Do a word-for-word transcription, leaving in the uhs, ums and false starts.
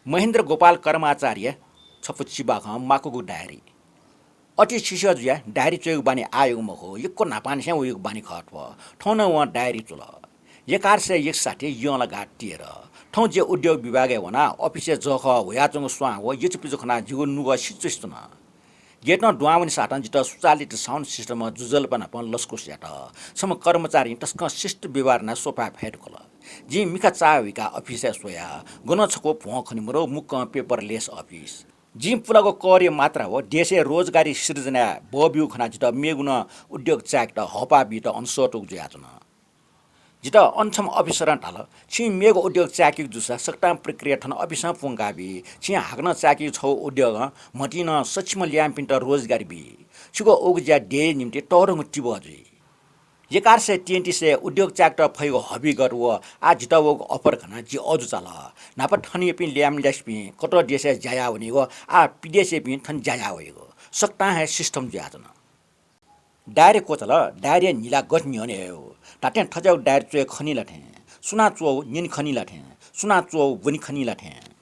महेन्द्र गोपाल कर्माचार्य छपु चिबाखं माकुगु डायरी। अति शिष्य जुयाः डायरी च्वयेगु बानी आःयागु मखु, यक्व न्हापांनिसें वयागु बानी खः थ्व। थौं नं वं डायरी च्वल। एघार सय एकसाठी यंलागाः तेह्र। थौं जिं उद्योग विभागय् वनाः अफिसय् जःखः ह्वयाच्वंगु स्वां व यचुपिचु खनाः जिगु नुगः सिचुसित च्वन। गेटं दुहां वनेसातं जितः स्वचालित sound system जुजल्पा नाप लसकुस यात। छम्ह कर्मचारीं तसकं शिष्ट व्यवहार यानाः सोफाय् फय् धुंकल। जिं मिखा चाःहुइकाः अफिसय् स्वया। गनं छकू भ्वं खने मरु, मुक्कं paperless अफिस। जिं पुलागु कःरया मात्रा व देशय् रोजगारी सिर्जनाय् बः ब्यूगु खनाः जितः मेगु नं उद्योग चाय्केत हःपाः बीत अन सःतूगु जुयाच्वन। जितः अन छम्ह अफिसरं धाल, "छिं मेगु उद्योग चाय्केगु जूसा सकतां प्रक्रिया थन अफिसं पूवंकाबी। छिं हाकनं चाय्केगु छगू उद्योगं म्हतिं नं सक्षम ल्याय्म्हपिन्त रोजगारी बी। छिगु उगु ज्या देय् निंतिं तःधंगु तिबः जुइ।" एघार सय तेत्तिसय् उद्योग चाय्केत फइगु हबिगत व आः जितः वःगु offer खनाः जि अजू चाल। न्हापा थनयापिं ल्याय्म्हल्यासेपिं कतः देशय् ज्या याः वनीगु, आः पिदेशयापिं थन ज्या याः वइगु। सकतां हे system जुयाच्वन। डायरी क्वचाल, डायरीया न्हिला गथे न्ह्यःने हयेगु। धात्थें थज्याःगु डायरी च्वये खनी ला थें, सुनां च्वःगु न्यने खनी ला थें, सुनां च्वःगु ब्वने खनी ला थें।